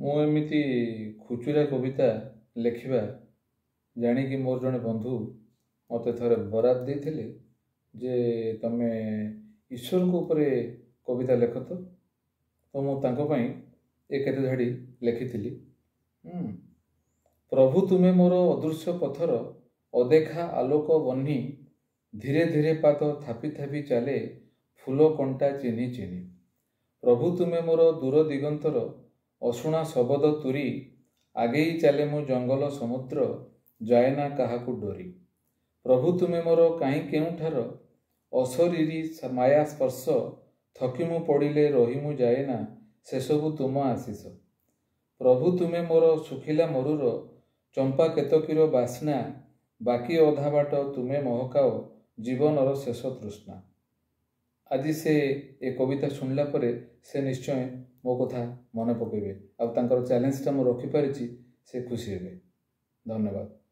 ମୁଁ ଏମିତି ଖୁଚୁରା କବିତା ଲେଖିବା ଜାଣିକି ମୋର ଜଣେ ବନ୍ଧୁ ମୋତେ ଥରେ ବରାଦ ଦେଇଥିଲେ ଯେ ତମେ ଈଶ୍ୱରଙ୍କ ଉପରେ କବିତା ଲେଖ ତ। ତ ମୁଁ ତାଙ୍କ ପାଇଁ ଏ କେତେ ଧାଡ଼ି ଲେଖିଥିଲି। ପ୍ରଭୁ ତୁମେ ମୋର ଅଦୃଶ୍ୟ ପଥର, ଅଦେଖା ଆଲୋକ ବହ୍ନି, ଧୀରେ ଧୀରେ ପାଦ ଥାପି ଥାପି ଚାଲେ ଫୁଲ କଣ୍ଟା ଚିହ୍ନି ଚିହ୍ନି। ପ୍ରଭୁ ତୁମେ ମୋର ଦୂର ଦିଗନ୍ତର ଅଶୁଣା ଶବଦ ତୁରି, ଆଗେଇ ଚାଲେ ମୁଁ ଜଙ୍ଗଲ ସମୁଦ୍ର, ଯାଏନା କାହାକୁ ଡରି। ପ୍ରଭୁ ତୁମେ ମୋର କାହିଁ କେଉଁଠାର ଅଶରୀରୀ ମାୟା ସ୍ପର୍ଶ, ଥକି ମୁଁ ପଡ଼ିଲେ ରହି ମୁଁ ଯାଏନା, ସେସବୁ ତୁମ ଆଶିଷ। ପ୍ରଭୁ ତୁମେ ମୋର ଶୁଖିଲା ମରୁର ଚମ୍ପା କେତକୀର ବାସ୍ନା, ବାକି ଅଧା ବାଟ ତୁମେ ମହକାଅ ଜୀବନର ଶେଷ ତୃଷ୍ଣା। ଆଜି ସେ ଏ କବିତା ଶୁଣିଲା ପରେ ସେ ନିଶ୍ଚୟ ମୋ କଥା ମନେ ପକାଇବେ, ଆଉ ତାଙ୍କର ଚ୍ୟାଲେଞ୍ଜଟା ମୁଁ ରଖିପାରିଛି, ସେ ଖୁସି ହେବେ। ଧନ୍ୟବାଦ।